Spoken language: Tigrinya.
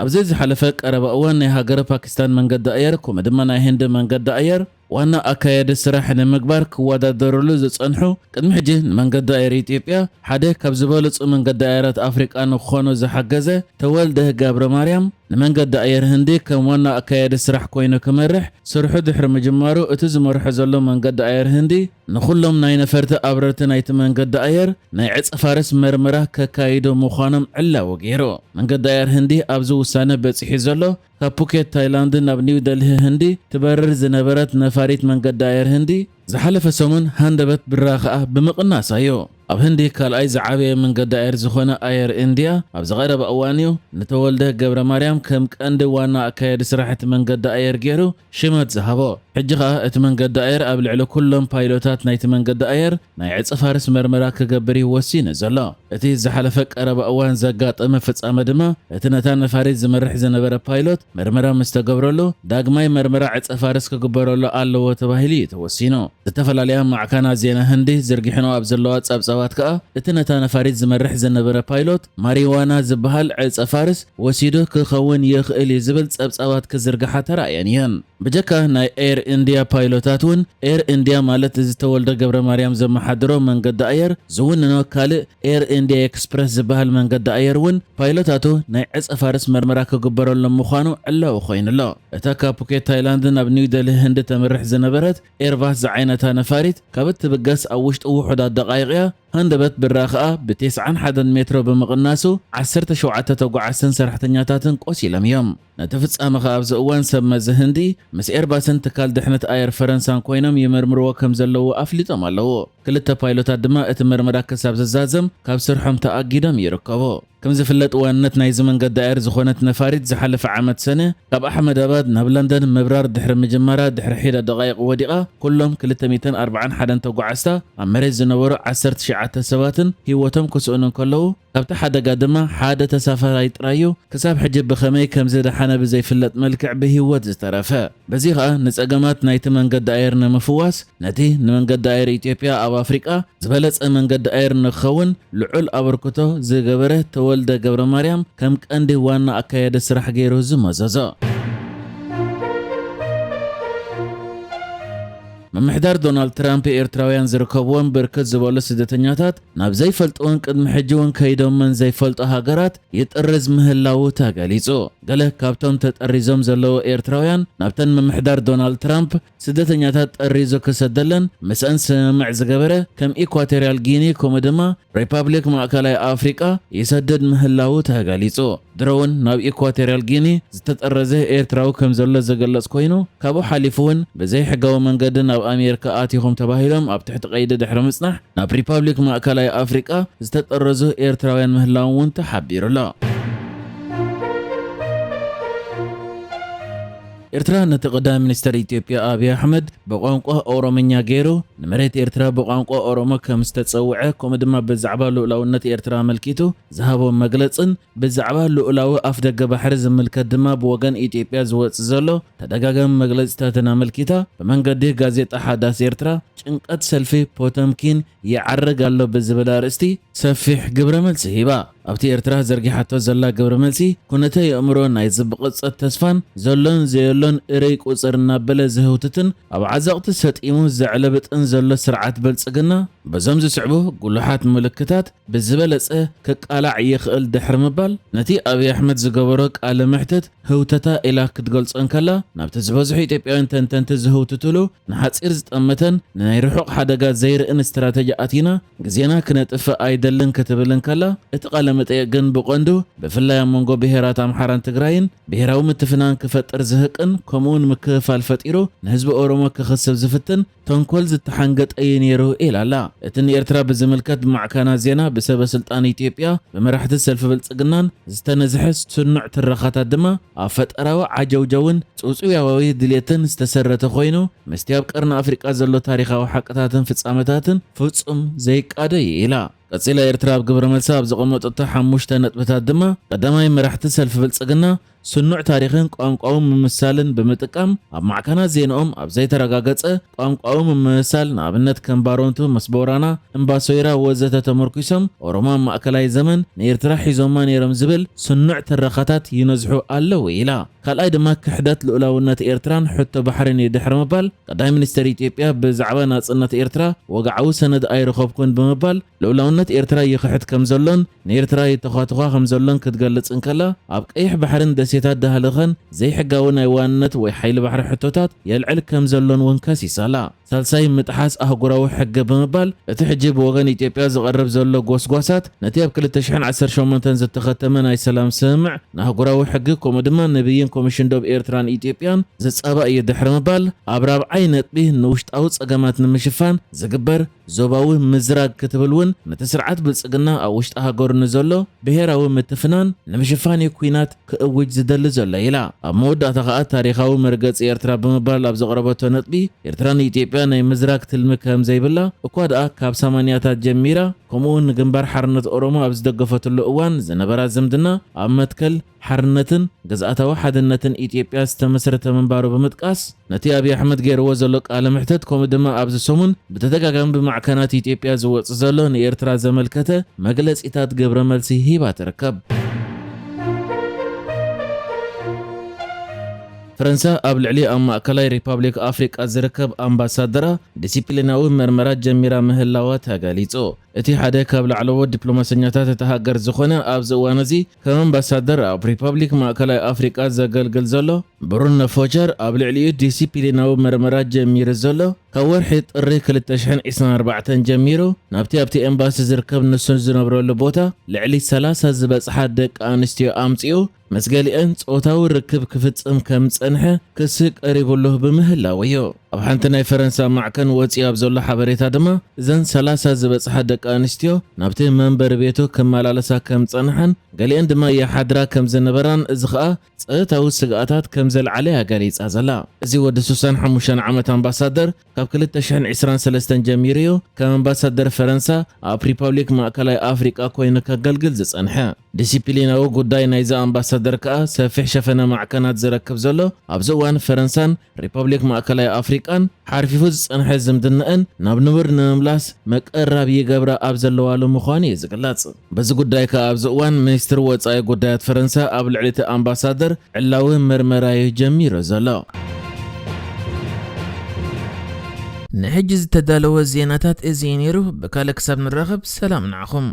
ኣብዚ ዝሓለፈ ቀረባ እዋን ናይ ሃገረ ፓኪስታን መንገዲ ኣየር ከምኡ ድማ ናይ ህንዲ መንገዲ ኣየር ዋና ኣካያዲ ስራሕ ንምግባር ክወዳደርሉ ዝጸንሑ፣ ቅድሚ ሕጂ ንመንገዲ ኣየር ኢትዮጵያ ሓደ ካብ ዝበለጹ መንገዲ ኣየራት ኣፍሪቃ ንክኾኑ ዝሓገዘ ተወልደ ገብረ ማርያም፣ ንመንገዲ ኣየር ህንዲ ከም ዋና ኣካያዲ ስራሕ ኮይኑ ክመርሕ ስርሑ ድሕሪ ምጅማሩ፣ እቲ ዝመርሖ ዘሎ መንገዲ ኣየር ህንዲ ንኹሎም ናይ ነፈርቲ ኣብረርቲ ናይቲ መንገዲ ኣየር ናይ ዕጸ ፋርስ መርመራ ከካይዱ ምዃኖም ዕላዊ ገይሩ። መንገዲ ኣየር ህንዲ ኣብዚ ውሳነ በጺሑ ዘሎ፣ ካብ ፑኬት ታይላንድ ናብ ኒው ደልሂ ህንዲ ትበርር ዝነበረት ነፋሪት መንገዲ ኣየር ህንዲ ዝሓለፈ ሰሙን ሃንደበት ብራ ከኣ ብምቕናሳ እዩ። ኣብ ህንዲ ካልኣይ ዝዓበየ መንገዲ ኣየር ዝኾነ ኣየር ኢንድያ ኣብዚ ቀረባ እዋን እዩ ንተወልደ ገብረ ማርያም ከም ቀንዲ ዋና ኣካያዲ ስራሕ እቲ መንገዲ ኣየር ገይሩ ሽመት ዝሃቦ። ሕጂ ከኣ እቲ መንገዲ ኣየር ኣብ ልዕሊ ኩሎም ፓይሎታት ናይቲ መንገዲ ኣየር ናይ ዕጸ ፋርስ መርመራ ክገብር እዩ ወሲኑ ዘሎ። እቲ ዝሓለፈ ቀረባ እዋን ዘጋጠመ ፍጻመ ድማ እቲ ነታ ነፋሪት ዝመርሕ ዝነበረ ፓይሎት መርመራ ምስ ተገብረሉ፣ ዳግማይ መርመራ ዕጸ ፋርስ ክግበረሉ ኣለዎ ተባሂሉ እዩ ተወሲኑ። ዝተፈላለያ ማዕከናት ዜና ህንዲ ዝርጊሕንኦ ኣብ ዘለዋ ጸብጻባት ከኣ፣ እቲ ነታ ነፋሪት ዝመርሕ ዝነበረ ፓይሎት ማሪዋና ዝበሃል ዕጸ ፋርስ ወሲዱ ክኸውን ይኽእል እዩ ዝብል ጸብጻባት ክዝርግሓ ተራእየን እየን። ብጀካ ናይ ኤር ኢንድያ ፓይሎታት እውን፣ ኤር ኢንድያ ማለት እዚ ተወልደ ገብረ ማርያም ዘመሓድሮ መንገዲ ኣየር ዝውንኖ ካልእ ኤር ኢንድያ ኤክስፕረስ ዝበሃል መንገዲ ኣየር እውን ፓይሎታቱ ናይ ዕጸ ፋርስ መርመራ ክግበረሎም ምዃኑ ዕላዊ ኮይኑ ኣሎ። እታ ካብ ፑኬት ታይላንድ ናብ ኒው ደልሂ ህንዲ ተምርሕ ዝነበረት ኤርባስ ዝዓይነታ ነፋሪት ካብ እትብገስ ኣብ ውሽጢ ውሑዳት ደቓይቕ እያ ሃንደበት ብራ ከኣ ብ ተስዓን ሓደን ሜትሮ ብምቕናሱ ዓሰርተ ሸውዓተ ተጓዓዝትን ሰራሕተኛታትን ቆሲሎም እዮም። ነቲ ፍጻመ ከኣ ኣብዚ እዋን ሰብ መዚ ህንዲ ምስ ኤርባስን ትካል ድሕነት ኣየር ፈረንሳን ኮይኖም ይምርምርዎ ከም ዘለዉ ኣፍሊጦም ኣለዉ። ክልተ ፓይሎታት ድማ እቲ መርመራ ክሳብ ዝዛዘም ካብ ስርሖም ተኣጊዶም ይርከቡ። ከም ዝፍለጥ ዋንነት ናይዚ መንገዲ ኣየር ዝኾነት ነፋሪት ዝሓለፈ ዓመት ሰነ ካብ ኣሕመዳባድ ናብ ለንደን ምብራር ድሕሪ ምጅማራ ድሕሪ ሒደ ደቓይቕ ወዲቓ ኩሎም ክልተ ሚእትን ኣርባዓን ሓደን ተጓዓዝታ ኣብ መሬት ዝነበሩ ዓሰርተ ትሽዓተ ሰባትን ህይወቶም ክስእኑ እንከለዉ ካብቲ ሓደጋ ድማ ሓደ ተሳፋራይ ጥራይ እዩ ክሳብ ሕጂ ብኸመይ ከም ዝደሓነ ብዘይፍለጥ መልክዕ ብህይወት ዝተረፈ። በዚ ኸኣ ንጸገማት ናይቲ መንገዲ ኣየር ንምፍዋስ ነቲ ንመንገዲ ኣየር ኢትዮጵያ ኣብ ኣፍሪቃ ዝበለጸ መንገዲ ኣየር ንክኸውን ልዑል ኣበርክቶ ዝገበረ ተወልደ ገብረ ማርያም ከም ቀንዲ ዋና ኣካያዲ ስራሕ ገይሩ ዝመዘዞ። ምምሕዳር ዶናልድ ትራምፕ ኤርትራውያን ዝርከብዎም ብርክት ዝበሉ ስደተኛታት ናብ ዘይፈልጥዎን ቅድሚ ሕጂ እውን ከይዶመን ዘይፈልጡ ሃገራት ይጥርዝ ምህላዉ ተገሊጹ። ገለ ካብቶም ተጠሪዞም ዘለዉ ኤርትራውያን ናብተን ምምሕዳር ዶናልድ ትራምፕ ስደተኛታት ጠሪዙ ክሰደለን ምስአን ስምምዕ ዝገበረ ከም ኢኳቶርያል ጊኒ ከምኡ ድማ ሪፓብሊክ ማእከላይ ኣፍሪቃ ይሰድድ ምህላዉ ተገሊጹ። ድሮ እውን ናብ ኢኳቶርያል ጊኒ ዝተጠረዘ ኤርትራዊ ከም ዘሎ ዝግለጽ ኮይኑ ካብኡ ሓሊፉ እውን ብዘይሕጋዊ መንገዲ ናብ ኣሜሪካ ኣቲኹም ተባሂሎም ኣብ ትሕቲ ቀይዲ ድሕሪ ምጽናሕ ናብ ሪፓብሊክ ማእከላይ ኣፍሪቃ ዝተጠረዙ ኤርትራውያን ምህላዎም እውን ተሓቢሩ ኣሎ። ኤርትራ ነቲ ቀዳማይ ሚኒስተር ኢትዮጵያ ኣብይ ኣሕመድ ብቋንቋ ኦሮምኛ ገይሩ ንመሬት ኤርትራ ብቋንቋ ኦሮሞ ከም ዝተጸውዐ ከምኡ ድማ ብዛዕባ ልኡላውነት ኤርትራ ኣመልኪቱ ዝሃቦ መግለጽን ብዛዕባ ልኡላዊ ኣፍደገ ባሕሪ ዝምልከት ድማ ብወገን ኢትዮጵያ ዝወጽእ ዘሎ ተደጋጋሚ መግለጺታትን ኣመልኪታ ብመንገዲ ጋዜጣ ሓዳስ ኤርትራ ጭንቀት ሰልፊ ፖተምኪን ይዓርግ ኣሎ ብዝብል ኣርእስቲ ሰፊሕ ግብረ መልሲ ሂባ። ኣብቲ ኤርትራ ዘርጊሓቶ ዘላ ግብረ መልሲ ኩነተ የእምሮ ናይ ዝብቕጸት ተስፋን ዘሎን ዘየሎን እርይ ቁጽር እናበለ ዝህውትትን ኣብ ዓዘቕቲ ሰጢሙ ዘዕለብጥን ዘሎ ስርዓት ብልጽግና በዞም ዝስዕቡ ጉሉሓት ምልክታት ብዝበለጸ ክቃላዕ ይኽእል ድሕሪ ምባል ነቲ ኣብይ ኣሕመድ ዝገበሮ ቃለ መሕትት ህውተታ ኢላ ክትገልጾ እንከላ፣ ናብቲ ዝበዝሑ ኢትዮጵያውያን ተንተንቲ ዝህውትትሉ ንሓጺር ዝጠመተን ንናይ ርሑቕ ሓደጋ ዘይርእን ስትራተጂ ኣቲና ግዜና ክነጥፍእ ኣይደልን ክትብል እንከላ፣ እቲ ቃለ መጠይቕ ግን ብቐንዱ ብፍላይ ኣብ መንጎ ብሄራት ኣምሓራን ትግራይን ብሄራዊ ምትፍናን ክፈጥር ዝህቅን ከምኡውን ምክፍፋል ፈጢሩ ንህዝቢ ኦሮሞ ክኸስብ ዝፍትን ተንኮል ዝተሓንገጠ እዩ ነይሩ ኢላ ኣላ። እቲ ንኤርትራ ብዝምልከት ብማዕከናት ዜና ብሰበ ስልጣን ኢትዮጵያ ብመራሕቲ ሰልፊ ብልጽግናን ዝተነዝሐ ስኑዕ ትረኻታት ድማ ኣብ ፈጠራዊ ዓጀውጀውን ጽውጽዋያዊ ድሌትን ዝተሰረተ ኮይኑ ምስቲ ኣብ ቀርኒ ኣፍሪቃ ዘሎ ታሪኻዊ ሓቅታትን ፍጻመታትን ፍጹም ዘይቃዶ እዩ ኢላ። ቀጺላ ኤርትራ ኣብ ግብረ መልሳ ኣብ ዘቐመጠቶ ሓሙሽተ ነጥብታት ድማ ቀዳማይ መራሕቲ ሰልፊ ብልጽግና ስኑዕ ታሪኽን ቋንቋዊ ምምሳልን ብምጥቃም ኣብ ማዕከናት ዜናኦም ኣብ ዘይተረጋገጸ ቋንቋዊ ምምሳል፣ ንኣብነት ከም ባሮንቱ፣ መስቦራና፣ እምባሶይራ ወዘተ ተመርኪሶም ኦሮሞ ኣብ ማእከላይ ዘመን ንኤርትራ ሒዞማ ነይሮም ዝብል ስኑዕ ትረኻታት ይነዝሑ ኣለዉ ኢላ። ካልኣይ ድማ ክሕደት ልኡላውነት ኤርትራን ሕቶ ባሕርን እዩ ድሕሪ ምባል፣ ቀዳማይ ሚኒስተር ኢትዮጵያ ብዛዕባ ናጽነት ኤርትራ ወግዓዊ ሰነድ ኣይረኸብኩን ብምባል፣ ልኡላውነት ኤርትራ ይኽሕድ ከም ዘሎን ንኤርትራ ይተዃትዃ ከም ዘሎን ክትገልጽ እንከላ፣ ኣብ ቀይሕ ባሕርን ደሴታት ዳህልኸን ዘይሕጋዊ ናይ ዋንነት ወይ ሓይሊ ባሕሪ ሕቶታት የልዕል ከም ዘሎን እውን ከሲሳ ኣላ። ሳልሳይ፣ ምጥሓስ ኣህጉራዊ ሕጊ ብምባል፣ እቲ ሕጂ ብወገን ኢትዮጵያ ዝቐርብ ዘሎ ጎስጓሳት ነቲ ኣብ ክልተ ሽሕን ዓሰርተ ሸሞንተን ዝተኸተመ ናይ ሰላም ስምምዕ፣ ንኣህጉራዊ ሕጊ፣ ከምኡ ድማ ንብይን ኮሚሽን ዶብ ኤርትራን ኢትዮጵያን ዝጻባእ እዩ ድሕሪ ምባል፣ ኣብ ራብዓይ ነጥቢ፣ ንውሽጣዊ ጸገማት ንምሽፋን ዝግበር ዞባዊ ምዝራግ ክትብል እውን፣ ነቲ ስርዓት ብልጽግና ኣብ ውሽጢ ሃገሩ ንዘሎ ብሄራዊ ምትፍናን ንምሽፋን እዩ ኲናት ክእውጅ ዝደሊ ዘሎ ኢላ። ኣብ መወዳእታ ከኣ ታሪኻዊ መርገጺ ኤርትራ ብምባል ኣብ ዘቕረበቶ ነጥቢ፣ ኤርትራ ንኢትዮጵያ ናይ ምዝራግ ትልሚ ከም ዘይብላ፣ እኳ ደኣ ካብ ሰማንያታት ጀሚራ፣ ከምኡውን ንግንባር ሓርነት ኦሮሞ ኣብ ዝደገፈትሉ እዋን ዝነበራ ዝምድና ኣብ መትከል ሓርነትን ግዝኣታዊ ሓድነትን ኢትዮጵያ ዝተመስረተ ምንባሩ ብምጥቃስ፣ ነቲ ኣብይ ኣሕመድ ገይርዎ ዘሎ ቃለ መሕተት፣ ከምኡ ድማ ኣብዚ ሰሙን ብተደጋጋሚ ብማዕከናት ኢትዮጵያ ዝወጽእ ዘሎ ንኤርትራ ዘመልከተ መግለጺታት ግብረ መልሲ ሂባ ትርከብ። ፈረንሳ ኣብ ልዕሊ ኣብ ማእከላይ ሪፓብሊክ ኣፍሪቃ ዝርከብ ኣምባሳደራ ዲሲፕሊናዊ መርመራ ጀሚራ ምህላዋ ተገሊጹ። እቲ ሓደ ካብ ላዕለዎት ዲፕሎማሰኛታት እታ ሃገር ዝኾነ፣ ኣብዚ እዋን እዚ ከም ኣምባሳደር ኣብ ሪፓብሊክ ማእከላይ ኣፍሪቃ ዘገልግል ዘሎ ብሩኖ ፎቸር፣ ኣብ ልዕሊኡ ዲሲፕሊናዊ መርመራ ጀሚሩ ዘሎ፣ ካብ ወርሒ ጥሪ ክልተ ሽሕን ዕስራን ኣርባዕተን ጀሚሩ ናብቲ ኣብቲ ኤምባሲ ዝርከብ ንሱ ዝነብረሉ ቦታ ልዕሊ ሰላሳ ዝበጽሓ ደቂ ኣንስትዮ ኣምጺኡ፣ ምስ ገሊአን ጾታዊ ርክብ ክፍጽም ከም ዝጸንሐ ክሲ ቀሪቡሉ ብምህላው እዩ። ኣብ ሓንቲ ናይ ፈረንሳ ማዕከን ወጺኡ ኣብ ዘሎ ሓበሬታ ድማ፣ እዘን ሰላሳ ዝበጽሓ ደቂ ኣንስትዮ ናብቲ መንበሪ ቤቱ ክመላለሳ ከም ዝጸንሓን፣ ገሊአን ድማ ይሓድራ ከም ዝነበራን፣ እዚ ኸኣ ጸጥታዊ ስግኣታት ከም ዘልዓለ እያ ገሊጻ ዘላ። እዚ ወዲ ስሳን ሓሙሽተን ዓመት ኣምባሳደር፣ ካብ ክልተ ሽሕን ዕስራን ሰለስተን ጀሚሩ እዩ ከም ኣምባሳደር ፈረንሳ ኣብ ሪፓብሊክ ማእከላይ ኣፍሪቃ ኮይኑ ከገልግል ዝጸንሐ። ዲሲፕሊናዊ ጉዳይ ናይዚ ኣምባሳደር ከኣ ሰፊሕ ሸፈነ ማዕከናት ዝረክብ ዘሎ፣ ኣብዚ እዋን ፈረንሳን ሪፓብሊክ ማእከላይ ኣፍሪቃን ሓርፊፉ ዝጸንሐ ዝምድናኣን ናብ ንቡር ንምምላስ መቀራብ ይገብራ ኣብ ዘለዋሉ ምዃኑ እዩ ዝግለጽ። በዚ ጉዳይ ከኣ ኣብዚ እዋን ሚኒስትሪ ወጻኢ ጉዳያት ፈረንሳ ኣብ ልዕሊ እቲ ኣምባሳደር ዕላዊ መርመራ እዩ ጀሚሩ ዘሎ። ንሕጂ ዝተዳለወ ዜናታት እዚ እዩ ነይሩ። ብካልእ ክሳብ ንራኸብ ሰላም ንዓኹም።